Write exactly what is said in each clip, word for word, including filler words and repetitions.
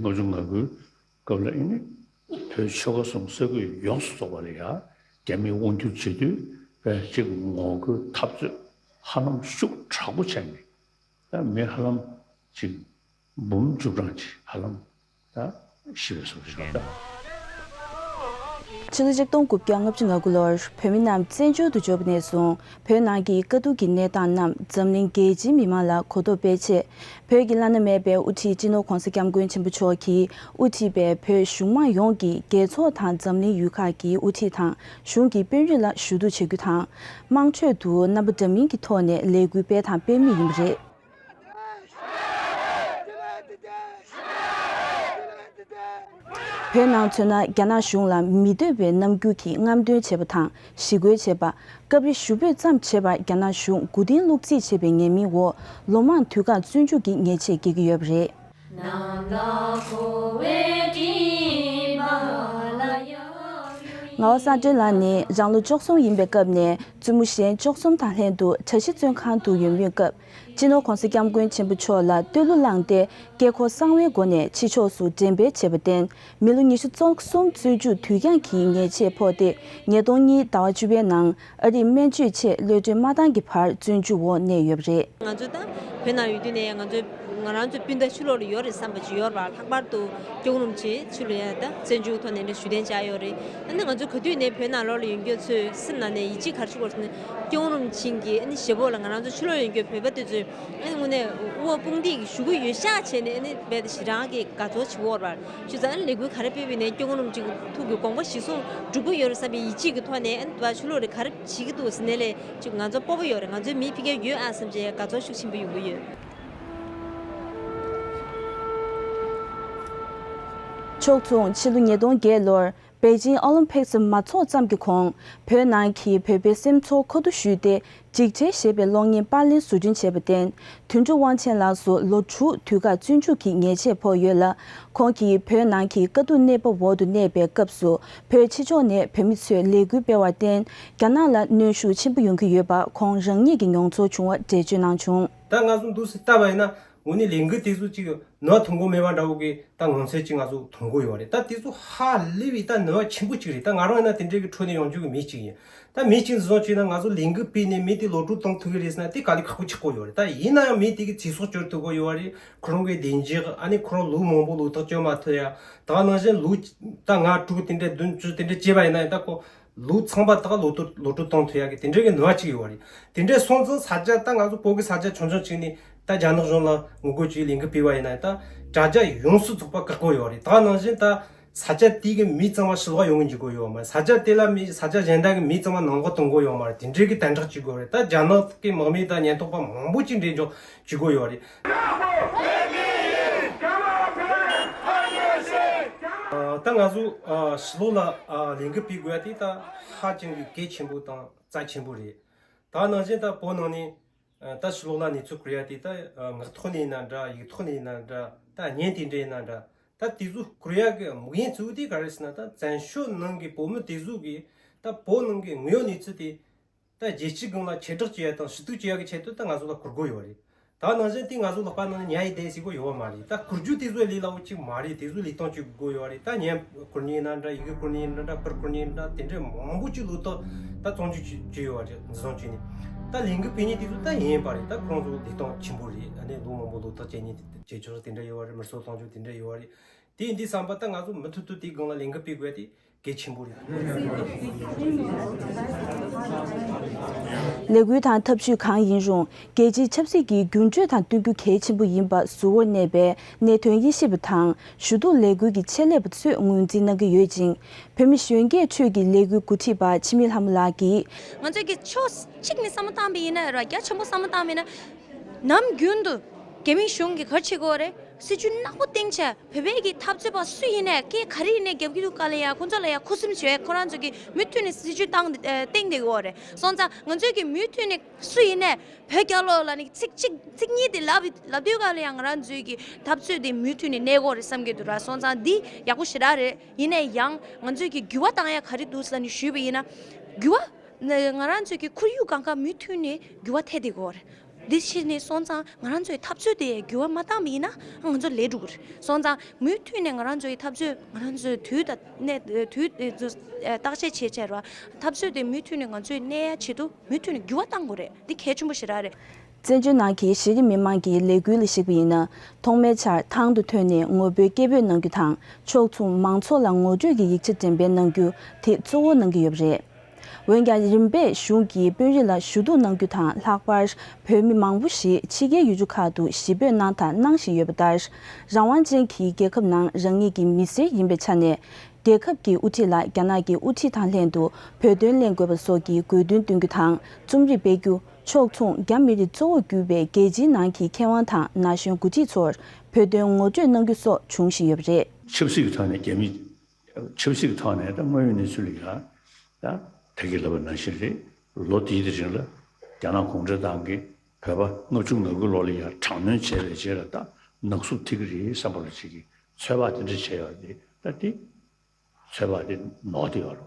ལྔ་བཅུ་ང་དགུའི་སྐབས་ལ་ཨེ་ནི་བོད་ཆོལ་ཁ་གསུམ་ས་ཁུལ་ཡོངས་སུ་རྫོགས་པ་ལ་ཡ་རྒྱ་མིས་དབང་སྒྱུར་བྱེད་དུས་བས་ཅིག་ངོ་རྒོལ་འཐབ་རྩོད་ཧ་ལམ་ཤུགས་དྲག་པོ་བྱས་ནས་ད་མི་ཧ་ལམ་ཅིག་འབུམ་བཅུ་གྲངས་ཅིག་ཧ་ལམ་ད་ཤི་བའི་བཟོ་ཞིག་ད། ཕྱི་ལོ་ཆིག་སྟོང་དགུ་བརྒྱ་ལྔ་བཅུ་ང་དགུ་ལོར་བོད་མི་རྣམས་བཙན་བྱོལ་དུ་འབྱོར་བ་ནས་བཟུང་བོད་ནང་གི་དཀའ་སྡུག་གི་གནས་སྟངས་རྣམས་འཛམ་གླིང་རྒྱལ་སྤྱིའི་མི་མང་ལ་གོ་རྟོགས་སྤེལ་ཆེད། བོད་ཀྱི་བླ་ན་མེད་པའི་དབུ་ཁྲིད་སྤྱི་ནོར་༸གོང་ས་༸སྐྱབས་མགོན་ཆེན་པོ་མཆོག་གིས་དབུ་ཁྲིད་པའི་བོད་གཞུང་མང་ཡོངས་ཀྱིས་རྒྱལ་ཚོགས་དང་འཛམ་གླིང་ཡུལ་ཁག་གི་དབུ་ཁྲིད་དང་གཞུང་གི་དཔོན་རིགས་ལ་ཞུ་གཏུག་བྱ་རྒྱུ་དང་། དམངས་ཁྲོད་དུ་རྣམ་པ་འདྲ་མིན་གྱི་ཐོག་ནས་ལས་འགུལ་སྤེལ་དང་སྤེལ་མུས་ཡིན་པ་རེད། བོད་ནང་མཚོན་ན་རྒྱ་ནག་གཞུང་ལ་མི་འདོད་པའི་རྣམ་འགྱུར་གྱིས་རྔམ་སྟོན་བྱས་པ་དང་ཞི་རྒོལ་བྱས་པ། སྐབས་རེ་ཞུ་འབོད་ཙམ་བྱས་པར་རྒྱ་ནག་གཞུང་མགོ་རྟིང་བསླུགས་རྩིས་བྱས་པའི་ཉེས་མིང་འོག་ལོ་མང་དུས་བཀག་བཙོན་འཇུག་གི་ཉེས་ཆད་འགེལ་གྱི་ཡོད་པ་རེད། ངག་དབང་གསལ་སྒྲོན་ལགས་ནི་རང་ལོ་བཅུ་གསུམ་ཡིན་པའི་སྐབས་ནས་བཙུན་མོ་གཞན་བཅུ་གསུམ་དང་ལྷན་དུ་གྲྭ་བཞི་བཙོན་ཁང་དུ་ཡོད་མུས་སྐབས། སྤྱི་ནོར་༸གོང་ས་༸སྐྱབས་མགོན་ཆེན་པོ་མཆོག་ལ་བསྟོད་གླུ་བླངས་ཏེ་དཀྱིལ་འཁོར་གསང་བའི་སྒོ་ནས་ཕྱི་ཕྱོགས་སུ་འགྲེམས་སྤེལ་བྱས་པར་བརྟེན། མི་ལོ་ཉི་ཤུ་རྩ་གསུམ་བཙོན་འཇུག་དུས་འགྱངས་ཀྱི་ཉེས་ཆད་ཕོག་སྟེ། ཉིས་སྟོང་གཉིས་ཟླ་བ་བཅུ་པའི་ནང་ཨ་རིར་སྨན་བཅོས་ཆེད་གློད་གྲོལ་མ་བཏང་གི་བར་བཙོན་འཇུག་འོག་གནས་ཡོད་པ་རེད། ང་ཚོ་ད་བོད་ནང་ཡོད་དུས་ནས་ང་ཚོ་ང་རང་ཚོའི་སྤུན་ཟླ་ཕྱི་ལོགས་ལ་ཡོད་རེད་བསམ་པ་ཅིག་ཡོད་རེད་པ། ལྷག་པར་དུ་སྐྱབས་མགོན་རིན་པོ་ཆེ་ཕྱི་ལོགས་ཡ་ད་བཙན་བྱོལ་ཐོག་ནས་འདྲ་ཞུ་གཏན་བཅག་ཡོད་རེད། ཨ་ནི་ང་ཚོ་ག་དུས་ནས་བོད་ནང་ལོགས་ལ་ཡོད་མཁན་ཚོའི་སེམས་ནང་ནས་ཡིད་ཆེས་ག་རེ་བྱེད་དགོས་ཟེར་ན། སྐྱབས་མགོན་རིན་པོ་ཆེ་གི་ཨ་ནི་ཞེ་པོ་ལ་ང་རང་ཚོ་ཕྱི་ལོགས་ཡོད་མཁན་བོད་པ་དེ་ཚོས་ཨ་ནི་དངོས་གནས་དབུ་བ་དཔུང་སྡེས་ཞུ་གི་ཡོད་ཤག་བྱས་ནས་ཨ་ནི་རྦད་དེ་ཞེ་དྲག་གི་དགའ་ཚོར་བྱེད་ཀྱི་ཡོད་རེད་པ། བྱས་ཙང་ཨ་ནི་ལས་འགུལ་ག་རེ་སྤེལ་བ་ཡིན་ནའི་སྐྱབས་མགོན་རིན་པོ་ཆེ་གི་ཐུགས་ཀྱི་དགོངས་པ་གཞིར་བཟུང་འགྲུབ་ཀྱི་ཡོད་རེད་བསམ་པའི་ཡིད་ཆེས་ཀྱི་ཐོག་ནས་ཨ་ནི་དུ་བ་ཕྱི་ལོགས་རེ་ག་རེ་བྱེད་ཀྱི་འདུག་ཟེར་ནས་ལས་ཅིག་ང་ཚོ་སྤོབས་པ་ཡོད་རེད། ང་ཚོའི་མི་ཕ་གིར་ཡོད་ཨ་བསམ་བྱས་དགའ་ཚོར་ཤུགས་ཆེན་པོ་ཡོང་གི་ཡོད། ཕྱོགས་མཚུངས་ཕྱི་ལོ་ཉིས་སྟོང་བརྒྱད་ལོར་པེ་ཅིང་ཨོ་ལིམ་ཕིག་སི་མ་ཚོགས་ཙམ་གྱི་གོང་བོད་ནང་གི་བོད་པའི་སེམས་ཚོར་གོ་བསྡུར་ཞུས་ཏེ། འཇིགས་བྲལ་ཞེས་པའི་གློག་བརྙན་པར་ལེན་བཟོ་སྐྲུན་བྱས་པར་བརྟེན། དོན་གྲུབ་དབང་ཆེན་ལགས་སུ་ལོ་དྲུག་དུས་བཀག་བཙོན་འཇུག་གི་ཉེས་ཆད་ཕོག་ཡོད་ལ། ཁོང་གིས་བོད་ནང་གི་དཀའ་སྡུག་གནས་བབ་འོག་ཏུ་གནས་པའི་སྐབས་སུ་བོད་ཕྱི་ཕྱོགས་ནས་བོད་མི་ཚོས་ལས་འགུལ་སྤེལ་བར་བརྟེན། རྒྱ་ནག་ལ་གནོན་ཤུགས་ཆེན་པོ་ཡོང་གི་ཡོད་པ་ཁོང་རང་ཉིད་ཀྱི་མྱོང་ཚོར་བྱུང་བ་འགྲེལ་བརྗོད་གནང་བྱུང་། ད་ང་ཚོ་འདུག་སེ་ལྟ་བ་ཡིན་ན། དངོས་གནས་ལས་འགུལ་དེ་ཚོ་ཅིག་ནུས་པ་ཐོན་གོ་མེད་པ་འདྲ་བོ་གི་ད་ངོ་མཚར་ཅིག་ང་ཚོ་ཐོན་གོ་ཡོད་རེད། ད་དེ་ཚོ་ཧ་ལས་པའི་ད་ནུས་པ་ཆེན་པོ་ཅིག་རེད། ད་ང་རང་ཡིན་ན་དེ་འདྲའི་གི་ཁྲོད་ནས་ཡོང་རྒྱུ་གི་མི་ཅིག་ཡིན། ད་མི་ཅིག་བཟོ་བྱས་ན་ང་ཚོ་ལས་འགུལ་སྤེལ་ནས་མི་དེ་ལོ་དྲུག་གཏོང་ཐུབ་ཀྱི་རེད་ཟེར་ན་དེ་དཀའ་ལས་ཁག་པོ་ཆགས་གོ་ཡོད་རེད། ད་ཡིན་ན་ཡང་མི་དེ་གི་ཚེ་སྲོག་སྐྱོབ་ཐུབ་གོ་ཡོད་རེད། ཁོ་རང་གི་བདེ་འཇགས་ཨ་ནི་ཁོ་རང་ལོ་མང་པོ་ལོ་ཐག་གཅོད་མ་ཐུབ་ཡ། ད་ནང་བཞིན་ལོ་ད་ལྔ་དྲུག་དེ་འདྲའི་བདུན་ཅུ་དེ་འདྲའི་བྱས་པ་ཡིན་ན་ཡང་ད་ཁོ་ལོ་ཚང་པ་དག་ལོ་ཏོ་ལོ་ཏོ་གཏོང་ཐུབ་ཡག་གི་དེ་འདྲའི་གི་ནུས་པ་ཅིག་ཡོད་རེད། དེ་འདྲའི་སོང་ཙང་ས་ཆ་ད་ང་ཚོ་བོད་ཀྱི་ས་ཆ་ཆུང་ཆུང་ཅིག་ནས་ད་རྒྱ་ནག་གཞུང་ལ་ངོ་རྒོལ་བྱེད་ལས་འགུལ་སྤེལ་བ་ཡིན་ན་ད་དྲ་རྒྱ་ཡོངས་སུ་རྫོགས་པ་བཀག་གོ་ཡོད་རེད། ད་ནང་བཞིན་ད་ས་ཆ་དེའི་གི་མི་ཚང་མ་ཕྱི་ལོགས་ཡོང་གི་འཇུག་གོ་ཡོད་མ་རེད། ས་ཆ་དེ་ལ་མི་ས་ཆ་གཞན་དག་གི་མི་ཚང་མ་ནང་ལོགས་གཏོང་གོ་ཡོད་མ་རེད། དེ་འདྲའི་གི་དམ་དྲག་བྱེད་དགོས་རེད། ད་རྒྱ་ནག་གི་དམག་མི་དང་ཉེན་རྟོག་པ་མང་པོ་ཅིག་འདྲེན་འཇོག་བྱེད་དགོས་ཡོད་རེད། ད་ང་ཚོ་ཕྱི་ལོགས་ལ་ལས་འགུལ་སྤེལ་དགོས་ཡ་དེ་ད་ཧ་ཅང་གི་གལ་ཆེན་པོ་དང་རྩ་ཆེན་པོ་རེད། ད་ནང་བཞིན་ད་བོད་ནང་ནས་ད་ཕྱི་ལོགས་ལ་གནས་ཚུལ་བཀོད་ཡ་དེ་ད་ངག་ཐོག་ནས་ཡིན་ན་འདྲ། ཡིག་ཐོག་ནས་ཡིན་ན་འདྲ། ད་བརྙན་དེ་འདྲ་ཡིན་ན་འདྲ། ད་དེ་ཚོ་བཀོད་ཡ་གི་དམིགས་ཡུལ་གཙོ་བོ་དེ་ག་རེ་ཟེར་ན། ད་བཙན་བྱོལ་ནང་གི་བོད་མི་དེ་ཚོ་གི་ད་བོད་ནང་གི་དངོས་ཡོད་གནས་ཚུལ་དེ་ད་རྒྱལ་སྤྱིའི་སྒང་ལ་ཁྱབ་བསྒྲགས་བྱེད་ཡ་དང་ཞུ་གཏུག་བྱེད་ཡ་གི་ཆེད་དུ་ད་ང་ཚོ་ལ་བསྐུར་དགོས་ཡོད་རེད། ད་ནང་བཞིན་དེ་ང་ཚོ་ལག་པ་ནང་ནས་ཉར་ཡི་བསྡད་ཟེར་གོ་ཡོད་མ་རེད། ད་བསྐུར་རྒྱུ་དེ་ཚོ་ལས་སླ་བོ་ཅིག་མ་རེད། དེ་ཚོ་ལས་སྟངས་ཅིག་དགོས་ཡོད་རེད། ད་བརྙན་བསྐུར་ནི་ཡིན་ན་འདྲ། ཡི་གེ་བསྐུར་ནི་ཡིན་ན་འདྲ། པར་བསྐུར་ནི་ཡིན་ན་འདྲ། དེ་འདྲའི་མང་པོ་ཅིག་ལོ་ཏོག་ད་བཙོན་འཇུག་བྱས་ཡོད་རེད། འཛིན་བཟུང་བྱས་ནས་ད་ལས་འགུལ་སྤེལ་མཁན་དེ་ཚོ་ད་ཡིན་པ་རེད། ད་ཁོང་ཚོ་ལས་སྟངས་ཆེན་པོ་རེད། ཨ་ནི་ལོ་མང་པོ་ལོ་ཏོག་བྱས་ནས་བྱེད་ཆོག་དེ་འདྲ་ཡོད་རེད། མི་གསོད་གཏོང་རྒྱུ་དེ་འདྲ་ཡོད་རེད། དེ་ཡིན་དུས་ཙམ་པ་ད་ང་ཚོ་མུ་མཐུད་དུ་དེའི་སྒང་ལ་ལས་འགུལ་སྤེལ་དགོས་ཡ་དེ་གལ་ཆེན་པོ་རེད། ལས་འགུལ་དང་ཐབས་ཇུས་གང་ཡིན་རུང་རྒྱལ་སྤྱིའི་ཆབ་སྲིད་ཀྱི་འགྱུར་འགྲོས་དང་བསྟུན་རྒྱུ་གལ་ཆེན་པོ་ཡིན་པ་གཟུ་བོར་གནས་པའི་གནད་དོན་དབྱེ་ཞིབ་པ་དང་ཞུ་གཏུག་ལས་འགུལ་གྱི་ཆེད་ལས་པ་ཚོས་ངོས་འཛིན་གནང་གི་ཡོད་ཅིང་། བོད་མི་གཞོན་སྐྱེས་ཁྲོད་ཀྱི་ལས་འགུལ་འགོ་ཁྲིད་པ་འཆི་མེད་ལྷ་མོ་ལགས་ཀྱིས། ང་ཚོས་ཀྱི་ཕྱོགས་གཅིག་ནས་བསམ་བློ་བཏང་བ་ཡིན་ན་ར། རྒྱ་ཆེན་པོ་བསམ་བློ་བཏང་བ་ཡིན་ན། ནམ་རྒྱུན་དུ་རྒྱ་མི་གཞུང་གིས་ག་རེ་བྱེད་ཀྱི་ཡོད་རེད། སྲིད་ཇུས་ནག་པོ་བཏིང་བྱས། བོད་པའི་གི་འཐབ་རྩོད་པ་སུ་ཡིན་ནའི་སྐད་ག་རེ་ཡིན་ནའི་རྒྱབ་ཀྱི་འདུག་ག་ལ་ཡ། ཁོང་ཚོ་ལ་ཡ་ཁུ་སིམ་བྱས། ཁོ་རང་ཚོ་གིས་མུ་མཐུད་ནས་སྲིད་ཇུས་བཏང་སྟེ་བསྟན་བསྡད་ཀྱི་ཡོད་རེད། སོང་ཙང་ང་ཚོས་ཀྱི་མུ་མཐུད་ནས་སུ་ཡིན་ནའི་བོད་རྒྱལ་ལོ་ལ་ནི་ཚིག་གཅིག་ཚིག་གཉིས་དེ་ལབ་ལབ་དུས་ག་ལ་ཡ་ང་རང་ཚོའི་གི་འཐབ་རྩོད་དེ་མུ་མཐུད་ནས་གནས་ཀྱི་ཡོད་རེད་བསམ་གྱི་འདུག་ར། སོང་ཙང་འདི་ཡག་པོ་ཞེ་དྲག་རེད། ཡིན་ནའི་ཡང་ང་ཚོས་ཀྱི་འགྱུར་བ་བཏང་ཡ་ག་རེ་འདུག་ཟེར་ནས་ཞུས་པ་ཡིན་ན། འགྱུར་བ་ང་རང་ཚོའི་གི་ཁོར་ཡུག་སྒང་ཁ་མུ་མཐུད་ནས་འགྱུར་བ་ཐེབས་བསྡད་ཀྱི་ཡོད་རེད། འདི་ཕྱིན་ནས་སོང་ཙང་ང་རང་ཚོའི་འཐབ་རྩོད་དེ་འགྱུར་བ་མ་བཏང་བ་ཡིན་ན་ང་ཚོ་ལས་འགྲོ་གི་རེད། སོང་ཙང་མུ་མཐུད་ནས་ང་རང་ཚོའི་འཐབ་རྩོད་ང་རང་ཚོའི་དུས་དང་གནས་དུས་བརྟག་དཔྱད་བྱས་བྱས་ར་འཐབ་རྩོད་དེ་མུ་མཐུད་ནས་ང་ཚོས་གནས་ཡ་ཆེད་དུ་མུ་མཐུད་ནས་འགྱུར་བ་གཏང་དགོས་རེད། འདི་གལ་ཆེན་པོ་ཞེ་དྲག་རེད། བཙན་བྱོལ་ནང་གི་གཞི་རིམ་མི་མང་གི་ལས་འགུལ་ལ་གཞིགས་པ་ཡིན་ན། ཐོག་མའི་ཆར་ཐང་དུ་ཐོན་ནས་ངོ་རྒོལ་སྐད་འབོད་གནང་རྒྱུ་དང་། ཕྱོགས་མཚུངས་མང་ཚོགས་ལ་ངོ་སྤྲོད་ཀྱི་ཡིག་ཆ་འགྲེམས་སྤེལ་གནང་རྒྱུ་དེ་གཙོ་བོ་གནང་གི་ཡོད་པ་རེད། འོན་ཀྱང་རིམ་པས་གཞུང་གིས་དཔོན་རིགས་ལ་ཞུ་གཏུག་གནང་རྒྱུ་དང་། ལྷག་པར་བོད་མི་མང་པོ་ཞིག་ཕྱི་རྒྱལ་ཡུལ་གྲུ་ཁག་ཏུ་གཞིས་སྤོས་གནང་དང་གནང་བཞིན་ཡོད་པ་ལྟར། རང་དབང་ཅན་གྱི་རྒྱལ་ཁབ་ནང་རང་ཉིད་ཀྱི་མི་སེར་ཡིན་པའི་ཆ་ནས། རྒྱལ་ཁབ་ཀྱི་དབུ་ཁྲིད་ལ་རྒྱ་ནག་གི་དབུ་ཁྲིད་དང་ལྷན་དུ་བོད་དོན་གླེང་དགོས་པ་སོགས་ཀྱི་དགོས་འདུན་བཏོན་རྒྱུ་དང་། རྩོམ་རིག་སྤེལ་རྒྱུ། ཕྱོགས་མཚུངས་རྒྱ་མི་རིགས་གཙོ་བོར་གྱུར་པའི་རྒྱལ་སྤྱིའི་ནང་གི་མཁས་དབང་དང་ན་གཞོན་འགོ་ཁྲིད་ཚོར་བོད་དོན་ངོ་སྤྲོད་གནང་རྒྱུ་སོགས་འབྱུང་བཞིན་ཡོད་པ་རེད། ཆབ་སྲིད་ཀྱི་ཐོག་ནས་རྒྱ་མི། ཆབ་སྲིད་ཀྱི་ཐོག་ནས་ད་དངོས་ཡོད་གནས་ཚུལ་ལ་ཡ། ད་ད་གིན་ལབ་པ་ནང་བཞིན་རེད། ལོ་འདིའི་དེ་རིང་ལ་རྒྱ་ནག་གུང་ཁྲན་ཏང་གིས་བོད་པ་ལྔ་བཅུ་ང་དགུ་ལོ་ལ་ཡ་དྲག་གནོན་བྱས་པའི་རྗེས་ལ་ད་ནག་བསུབ་ཐེབས་ཀྱི་རེད་བསམ་པ་ལ་ཅིག་གིས་ཚོད་དཔག་དེ་འདྲ་བྱས་ཡོད་རེད། ད་དེ་ཚོད་དཔག་དེ་ནོར་བསྡད་ཡོད་རེད་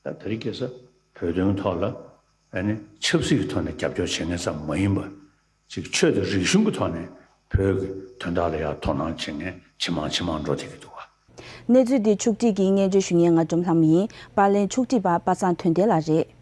བ། ད་དེ་རིང་ཁ་སང་བོད་དོན་ཐོག་ལ་ཨ་ནི་ཆབ་སྲིད་ཀྱི་ཐོག་ནས་རྒྱབ་སྐྱོར་བྱེད་མཁན་ཙམ་མ་ཡིན་པ། ཅིག་ཆོས་དང་རིག་གཞུང་གི་ཐོག་ནས་བོད་ཀྱི་དོན་དག་ལ་ཡང་དོ་སྣང་བྱེད་མཁན་ཇེ་མང་ཇེ་མང་འགྲོ་བསྡད་ཀྱི་འདུག་བ། གནས་ཚུལ་འདི་ཕྱོགས་སྒྲིག་གིས་སྙན་སྒྲོན་ཞུ་མཁན་ང་འབྲོམ་ལྷ་མོ་ཡིན། པར་ལེན་ཕྱོགས་སྒྲིག་པ་པ་སངས་དོན་ལྡན་ལགས་རེད།